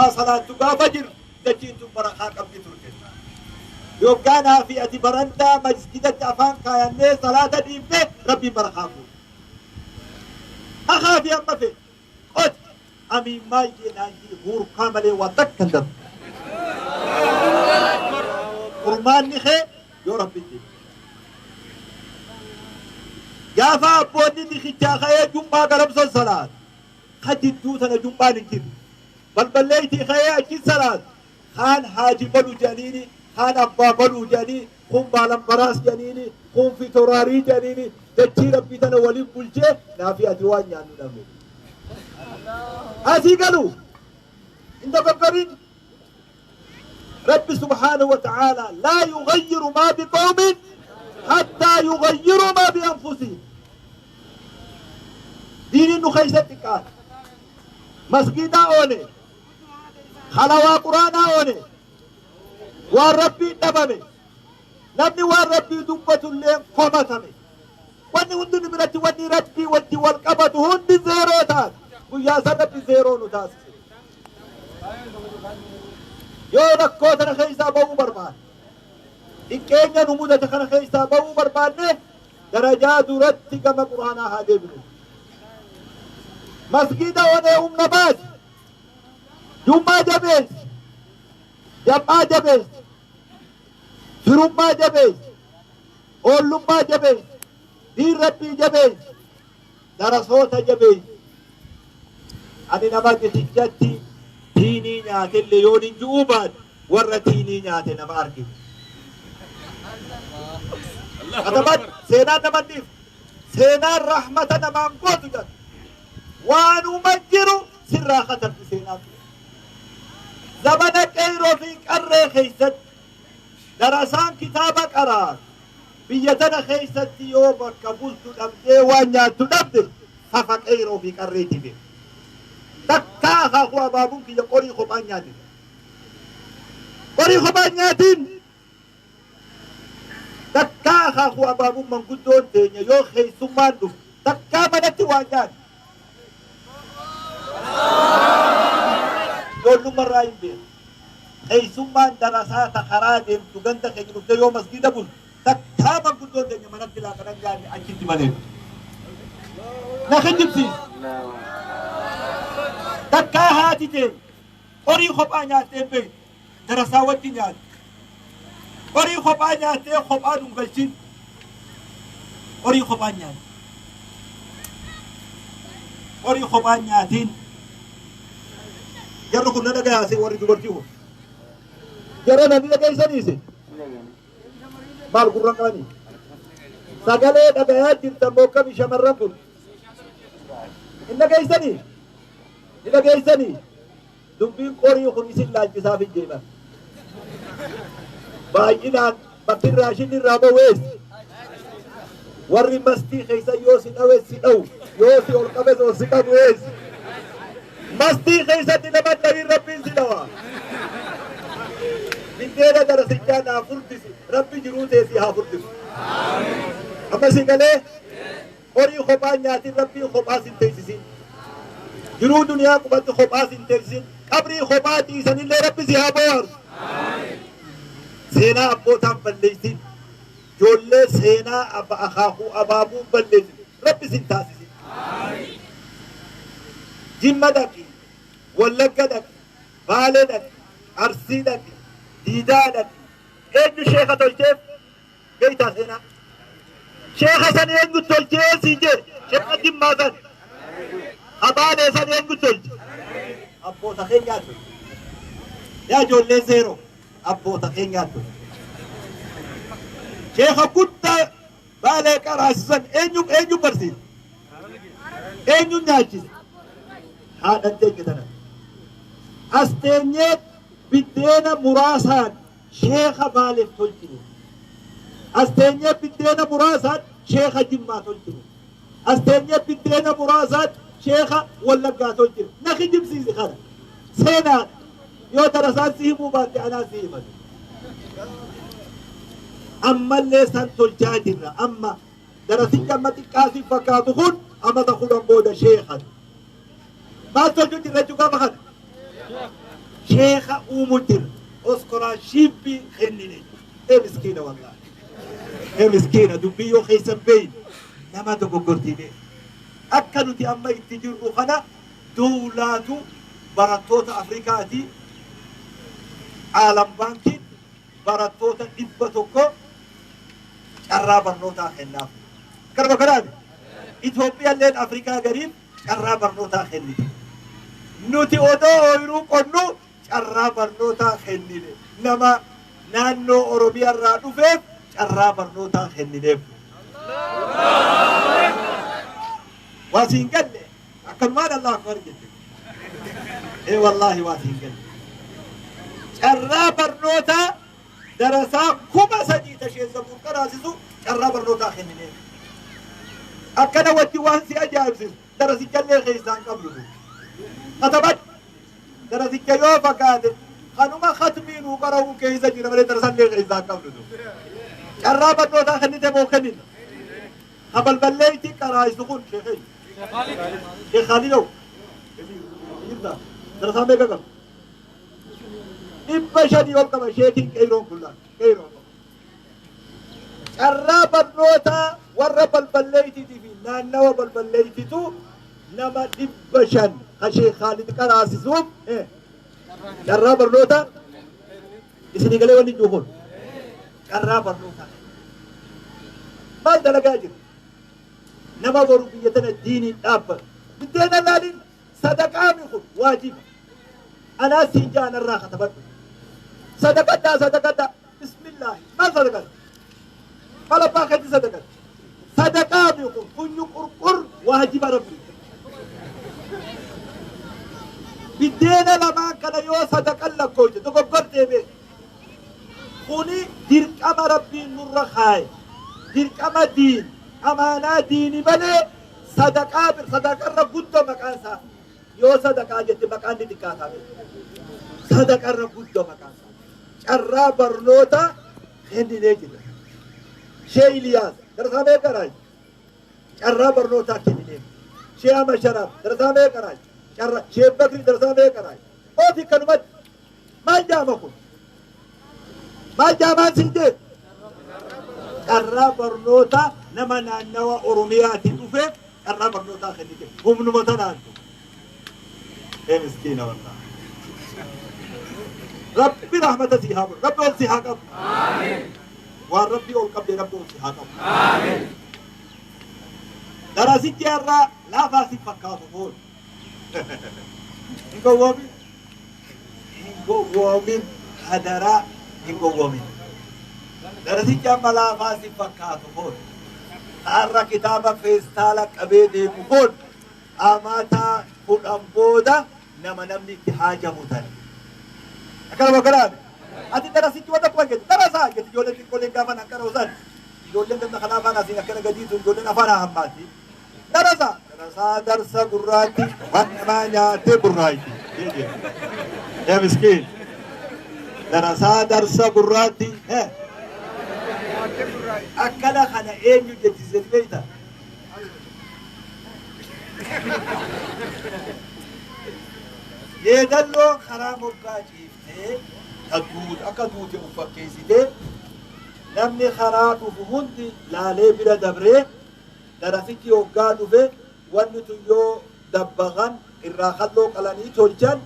Jum'aa salaattu gaafa jiru dachiin tun barakaa qabdi turte. Yoggaanaa fi ati barandaa masjidatti afaan kaayannee salaata dhiifne Rabbiin barakaa fuudha. Akaa fi amma fe qot amiin maal jeenaan jii huurkaa malee waa takka hin darbu. Furmaanni kee yoo Rabbiin deeme. Gaafa abboonni dikichaa ka'ee jum'aa garamson salaat. Ka jidduu tana jum'aan hin jiru. Balballeeytii ka'ee achi salaat. Kaan haaji balu jedhaniini, kaan abbaa baluu jedhanii, kun baalambaraas jedhaniini, kun fitoraarii jedhaniini, dachii Rabbii tana waliin bulchee naafi ati waan nyaannu dhabne. Asii galu hin dogoggorin. Rabbi subhaanahu wa ta'ala laa yughayyiru maa biqawmin hattaa yughayyiru maa bianfusihim. Diiniin nu keessatti xiqqaata. Masgiidaa oone, halawaa quraanaa oone, waan Rabbii dhabame, namni waan Rabbii dubbatullee komatame. Wanni hundi nu biratti wanni Rabbii wajji wal qabatu hundi zeeroo taate. Guyyaa san Rabbi zeeroo nu taasise. Yoo rakkoo tana keessaa ba'uu barbaanne, xiqqeenya nu mudate kana keessaa ba'uu barbaanne, darajaa duratti gama quraanaa haa deebinu. Masgiida onee humna baasi, jummaa jabeessi, jam'aa jabeessi, firummaa jabeessi, oollummaa jabeessi, diin Rabbii jabeessi, darasoota jabeessi. Ani nama gitichatti tiinii nyaatellee yoon hin ju'uu baadhe warra tiinii nyaate nama argine. Kataban seenaan nama dhiif seenaan rahmata namaan gootu jedha. Waanuma jiru sirraa katabdi seenaan. Zamana qeyroo fi qarree keessatti darasaan kitaaba qaraa biyya tana keessatti yoo bakka bultu dhabdee waan nyaattu dhabde fafa qeyroo fi qarreeti beeku. Takkaa akaakuu abaabuun kiyya qorii kophaan nyaatin. Qorii kophaan nyaatin. Takkaa akaakuu abaabuun manguddoon teenya yoo keessummaan dhufu takkaa manatti waan nyaatu. Ijoollummarraa hin beeku. Keessummaan darasaa ta karaa deemtu ganda keenya dhuftee yoo masgiida bultu takkaa manguddoon teenya manatti laaqanan nyaanne achitti malee. Na kijibsiisa. Takkaa haati teenya qorii kophaa nyaattee beektu darasaa wajji nyaatte. Qorii kophaa nyaattee kophaa nun galchin. Qorii kophaa nyaatte. Qorii kophaa nyaatiin. Jarri kun na dhagayaase warri dubartii kun. Jara na ni dhageessaniise. Maal gurran qabanii? Sagalee dhagayaa jirtan mokkami shamarran kun. Hin dhageessanii? Ni dhageessanii? Dubbiin qorii kun isin laalchisaaf hin jeeman. Baay'inaan bakki raashinni irraa ba'u. Warri mastii keessa yoo si dhawe si dha'u, yoo si ol qabe ol si qabu eessi. Mastii keessatti nama dhawin Rabbiin si dhawa. Biddeena darasichaa naa furdisi, Rabbi jiruu teessii haa furdisu. Amma si galee qorii kophaa nyaatin Rabbiin kophaa sin teessisin. Jiruu duniyaa qubatti kophaa sin teessisin. Qabrii kophaa ciisanillee Rabbi si haa bohaarsu. Seenaa abbootaan balleessin. Ijoollee seenaa akaakuu abaabuu balleessin. Rabbi sin taasisin. Jimma dhaqi, Wallagga dhaqi, Baalee dhaqi, Arsii dhaqi, Diidaa dhaqi. Eenyu sheeka tolcheef? Beektaa seenaa? Sheeka san eenyu tolchee siin jee? Sheeka Jimmaa san. Abaalee san eenyu tolche? Abboota keenyaa tolche. Yaa ijoollee zeeroo abboota keenyaa tolche. Sheeka guddaa Baalee qaraasisan eenyu eenyu barsiise? Eenyu nyaachise? Haadhan teenya tana. As teenyee biddeena muraasaan sheeka Baaleef tolchine. As teenyee biddeena muraasaan sheeka Jimmaa tolchine. As teenyee biddeena muraasaan sheeka Wallaggaa tolchine. Na kijibsiisi kana. Seenaadha. Yoo darasaan si himuu baatte anaa si himatu. Ammallee san tolchaa jirra. Amma darasichi amma xiqqaa si fakkaatu kun amata 10 booda sheekatu. Maal tolchuu jirra jechuu gaafa kana? Sheekha uumu jira. Iskoolaashiippii kennine. Ee miskiina wallaahi. Ee miskiina dubbii yoo keessa beeyne nama dogoggortiine. Akka nuti amma itti jirru kana duulaatu barattoota Afrikaati. Aalam baankiin barattoota 100 carraa barnootaa kennaaf. Kanuma kanaati. Itoophiyaalleen Afrikaa gariif carraa barnootaa kennite. Nuti odoo ooyiruu qonnu carraa barnootaa kennine. Nama naannoo Oromiyaarraa dhufeef carraa barnootaa kennineef. Waa siin galle akkanumaan Allah akbar jette. Ee wallaahi waa siin galle. Carraa barnootaa darasaa 3000 tashee zabuur qaraasisu carraa barnootaa kennineef. Akkana wajji waan si ajaa'ibsiisu darasichallee keessaan qabnu. Katabat darasicha yoo fakkaate kanuma khatmii nuu qara'uu keessa jira malee darasallee keessaan qabnu. Carraa barnootaa kennite moo kennina? Habalballee itti qaraa'isu kun sheekee. Sheekh Khaalid jirta darasaa meeqa qaba? 500 ol qaba sheekiin qeeroon kun laal qeeroon qaba. Carraa barnootaa warra balballeeytiitii fi naannawa balballeeytitu nama 500 ka Sheekh Khaalid qaraasisuuf carraa barnootaa isinii galee wanni jiru kun carraa barnootaa maal dalagaa jira? Nama boru biyya tana diiniin dhaabbatu biddeena laaliin sadaqaami kun waajiba. Anaa siin ja'an irraa katabadhu. Sadaqadhaa sadaqadhaa bismillaahi maal sadaqadha? Maal abbaa keetti sadaqadha? Sadaqaami kun funyu qurqur waajiba rabbi. Biddeena lamaan kana yoo sadaqan lakkoofte dogoggortee beeku. Kuni dirqama rabbiin nurra kaaye. Dirqama diin amaanaa diini malee sadaqaa sadaqarra guddoo maqaan isaa. Yoo sadaqaa jette maqaan ni xiqqaataa beeku. Sadaqarra guddoo maqaan isaa. Carraa barnoota kenninee jira. Shee Iliyaas darasaa meeqa raaji? Carraa barnootaa kenninee. Shee Ahmad Sharaaf darasaa meeqa raaji? Carraa Shee Bakri darasaa meeqa raaji? Ofi kanumatti maal jaama kun? Maal jaamaan siin jee? Carraa barnoota nama naannawa Oromiyaatiin dhufeef carraa barnootaa kennite. Humnuma tanaan. Ee miskiina wallaahi. Rabbi rahmata sii haa godhu. Rabbi ol si haa qabu. Waan Rabbi ol qabde Rabbi ol si haa qabu. Darasichi irraa laafaa si fakkaatu foon. Hin gowwoomin. Hin gowwoomin. Hadaraa hin gowwoomin. Darasichi amma laafaa si fakkaatu foon. Har'a kitaaba feestaala qabee deemu kun amata 10 booda nama namni itti haajamu tana. Akkana kanaame. Ati darasichi wanta kuma jette darasaa jette ijoolleen xiqqooleen gaafa akkana usan ijoolleen ganda kanaa afaan asiin akkana gadiitu ijoolleen afaan hammaati. Darasaa darasaa darsa gurraatti waan namaa nyaatee gurraachi. Yaa miskiin. Darasaa darsa gurraatti. Akkana kana eenyu jechisiise beektaa? Yeedalloo karaa moggaa ciiftee akka duute of fakkeessitee namni karaa dhufu hundi laalee bira dabree darasichi hoggaa dhufe wanni tun yoo dabbaqan irraa kalloo qalanii tolchan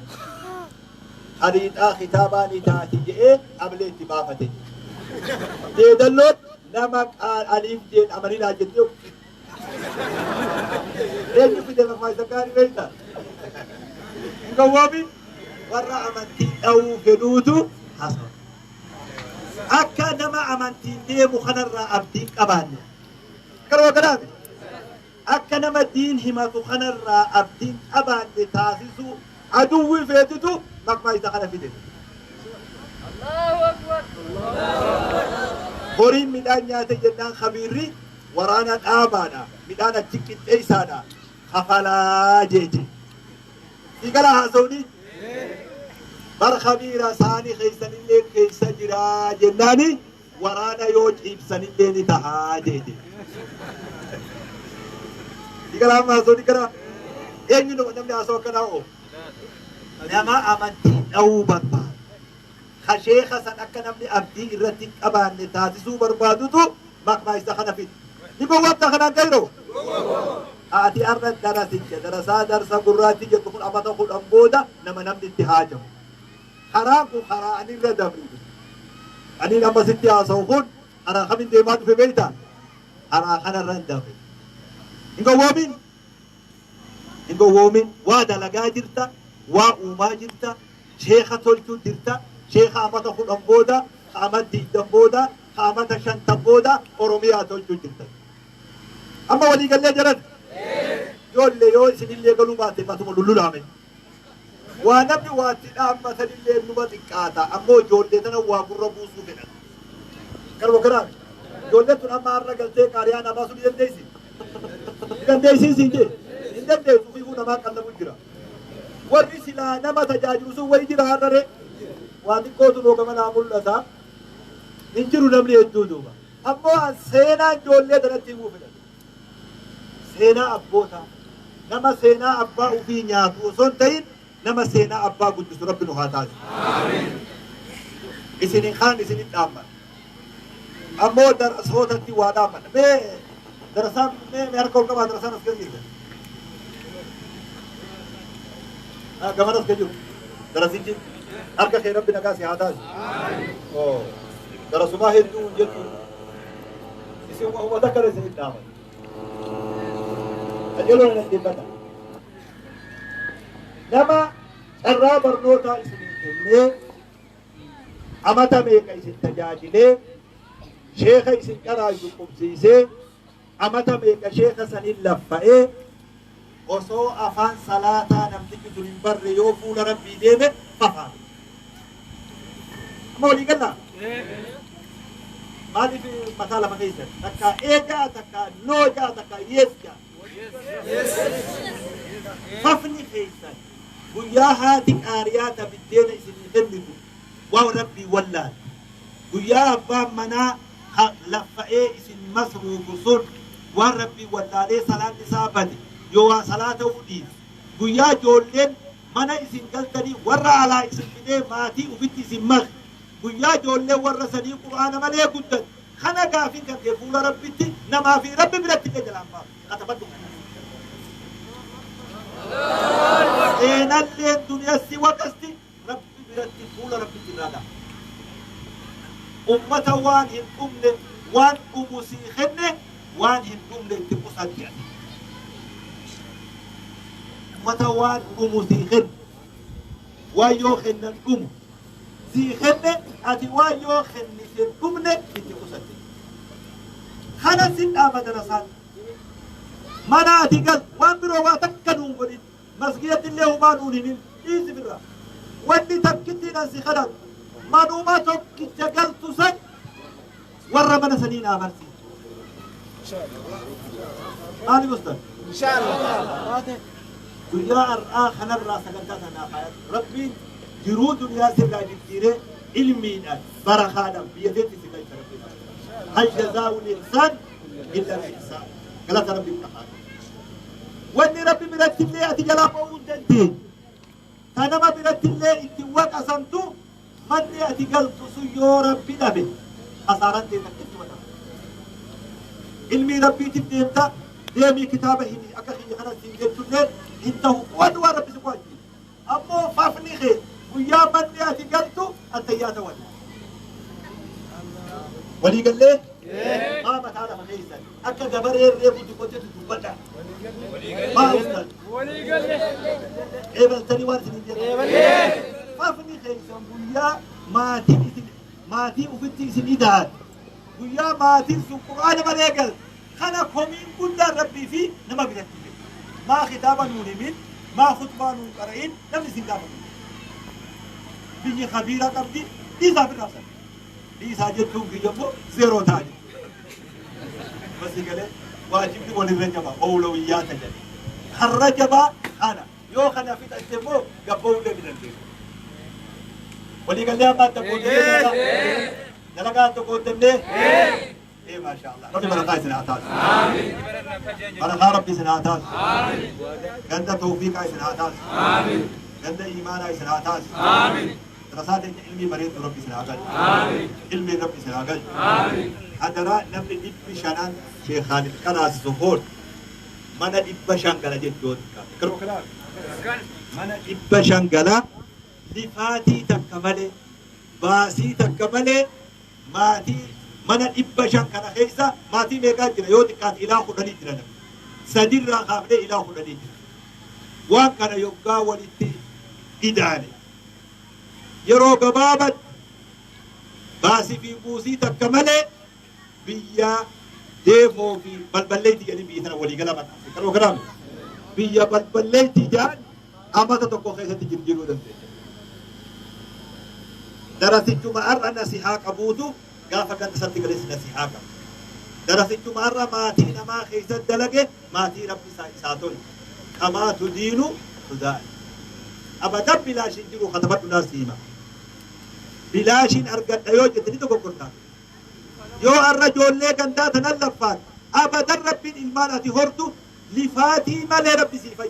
hariidhaa kitaabaa ni taati jedhee ablee itti baafate. Yeedalloon nama aliif jeen amaninaa jettee eenyu fide maqaa isa gaarii beektaa? Hin gowwoomin warra amantii dhawuu fedhuutu haasawa. Akka nama amantiin deemu kanarraa abdiin qabaanne. Kanuma kanaami. Akka nama diin himatu kanarraa abdiin qabaanne taasisu aduwwi feetitu maqaa isa kana fide. Horiin midhaan nyaate jennaan khabiirri waraana dhaabaadha. Midhaan achi qixxeessaadha. Kafalaa jeeje. Sigala haasawni bar khabiira isaanii keessanillee keessa jiraa jennaani waraana yoo ciibsanillee ni tahaa jeeje. Sigala amma haasawni kana eenyu namni haasawaa akkanaa oofu? Nama amantii dha'uu barbaadu. Ka sheeka san akka namni abdii irratti hin qabaanne taasisuu barbaadutu maqmaa isa kana fida. Ni gowwoomta kanaan gayroo? Ati arra darasicha darasaa darsa gurraachi jettu kun amata 10 booda nama namni itti haajamu. Karaan kun karaa ani irra dabre. Ani amma sitti haasa'u kun karaa kamin deemaa dhufe beektaa? Karaa kanarra hin dabre. Hin gowwoomin. Hin gowwoomin. Waa dalagaa jirta, waa uumaa jirta, sheeka tolchuu jirta, sheeka amata 10 booda, amata 20 booda, amata 50 booda Oromiyaa tolchuu jirta. Amma walii gallee jiran. Ijoollee yoo isinillee galuu baate matuma lullulaame. Waa namni waatti dhaammatanillee numa xiqqaata. Ammoo ijoollee tana waa gurra buusuu fedhan. Garuu kanaan ijoolleen tun amma har'a galtee qaariyaa namaa sun ni dandeessi. Ni dandeessi siin jee. Hin dandeessu fiiguu namaa qallabu jira. Warri silaa nama tajaajilu sun wayi jira har'are. Waa xiqqootu noo gama naa mul'ata. Hin jiru namni hedduu duuba. Ammoo an seenaa ijoollee tanatti himuu fedhan. Seenaa abbootaa. Nama seenaa abbaa ofii nyaatu osoo hin ta'in nama seenaa abbaa guddisu Rabbi nu haa taasisu. Isinin kaan isinin dhaamman. Ammoo darasootatti waa dhaamman. Mee darasaan mee mee harka ol qabaa darasaan as keessa jirta. Gaman as keessa jiru. Darasichi harka kee Rabbi nagaa si haa taasisu. Darasumaa hedduu hin jettu. Isin uummata akkana isinin dhaaman. Qajeeloo na dhaggeeffadha. Nama carraa barnootaa isinii kennee amata meeqa isin tajaajilee sheeka isin qaraayu qubsiisee amata meeqa sheeka sanin laffa'ee osoo afaan salaataa namtichi sun hin barre yoo fuula Rabbii deeme fafaame. Amma walii gallaa? Maaliif mataa lafa keessan? Takka ee ja'a, takka noo ja'a, takka yes ja'a. Fafni keessan guyyaa haati qaariyaa ta biddeena isinii kennitu waan Rabbii wallaalte. Guyyaa abbaan manaa ka laffa'ee isin masruufu sun waan Rabbii wallaalee salaanni isaa bade yoo waa salaata dhiise. Guyyaa ijoolleen mana isin galtanii warra alaa isin fidee maatii ufitti isin maqe. Guyyaa ijoolleen warra sanii Qur'aana malee guddan. Kana gaafin kan kee fuula Rabbitti namaa fi Rabbi biratti illee jalaan baasu. Katabadhu. Seenalleen duniyassi waqasti Rabbi biratti fuula Rabbitti irraa dha'a. Ummata waan hin dhumne waan dhumu sii kenne waan hin dhumne itti qusatti ati. Ummata waan dhumu sii kenne waan yoo kennan dhumu sii kenne ati waan yoo kennite hin dhumne itti qusatte. Kana sin dhaama darasaan. Mana ati galtu waan biroo waa takka nuun godhin. Masgidatti illee humaa nuun himin dhiisi birraa. Wanni takkittiidhaan si kadhatu manuma tokkicha galtu san warra mana sanii naa barsiisa. Maali ustaz? Guyyaa har'aa kanarraa sagantaa tanaa kaayatu Rabbiin jiruu duniyaa sirraa jijjiiree ilmiidhaan barakaadhaan biyya teetti si galcha Rabbiin. Hal jazaa'ul ihsaan illa al-ihsaan. Galata Rabbiif dhahaa. Wanni Rabbi biratti illee ati jalaa ba'uu hin dandeenye. Ta nama biratti illee itti waqasamtu manni ati galtu sun yoo Rabbi dhabe kasaaran ta'e takkitti wata. Ilmii Rabbiitiif deemta deemii kitaaba hin akka kiyya kana siin jechuullee hin ta'u waan waan Rabbi si qo'achiisu. Ammoo fafni kee guyyaa manni ati galtu attayyaata wali. Walii gallee? Maa mataa lafa keessan akka gabaree reefu dubbatetu dubbadha. Maa ustaz? Eebaltanii waan isin hin jedhan. Fafni keessan guyyaa maatiin isin maatii ufitti isin ida'an. Guyyaa maatiin sun Qur'aana malee galte. Kana komiin guddaan Rabbii fi nama biratti fide. Maa kitaaba nuun himin, maa khutbaa nuun qara'in namni isin gaafatu. Biyyi kabiira qabdi dhiisaa firraa sana. Dhiisaa jechuun kiyya immoo zeeroo ta'a jechuudha. Basii galee waajibni walirra jabaa oolawiyyaata jedhe. Karra jabaa kana yoo kana fixatte immoo gabba'uu ni dandeessu. Walii gallee amma adda qoodannee dalagaa adda qoodannee ee maasha Allah Rabbi barakaa isin haa taasisu. Barakaa Rabbi isin haa taasisu. Ganda tawfiiqaa isin haa taasisu. Ganda iimaanaa isin haa taasisu. Darasaa teenya ilmii bareeddu Rabbi isin haa galchu. Ilmiin Rabbi isin haa galchu. Hadaraa namni 500 Sheekh Khaalid qaraasisu hoon mana 500 gala jechuudha. Mana 500 gala lifaatii takka malee baasii takka malee maatii mana 500 kana keessa maatii meeqaa jira yoo xiqqaate ilaa 10 jira namni. Sadirraa kaafnee ilaa 10 jira. Waan kana yoggaa walitti idaane yeroo gabaabatti baasii fi buusii takka malee biyya deefoo fi balballeetti jedhanii biyya tana walii gala maxxanse. Kanuma kanaaf biyya balballeetti jedhan amata tokko keessatti jijjiiruu dandeenya. Darasichuma har'a nasihaa qabuutu gaafa ganda isatti gales nasihaa qaba. Darasichuma har'a maatii namaa keessatti dalage maatii rabbi isaa tolche. Kamaatu diinu tudaa'e. Abadan bilaashiin jiru katabadhu naas hima. Bilaashiin argadha yoo jette ni dogoggortaa. Yoo har'a ijoollee gandaa tanan laffaan abadan rabbiin ilmaan ati hortu lifaatii malee rabbi sii fayyada.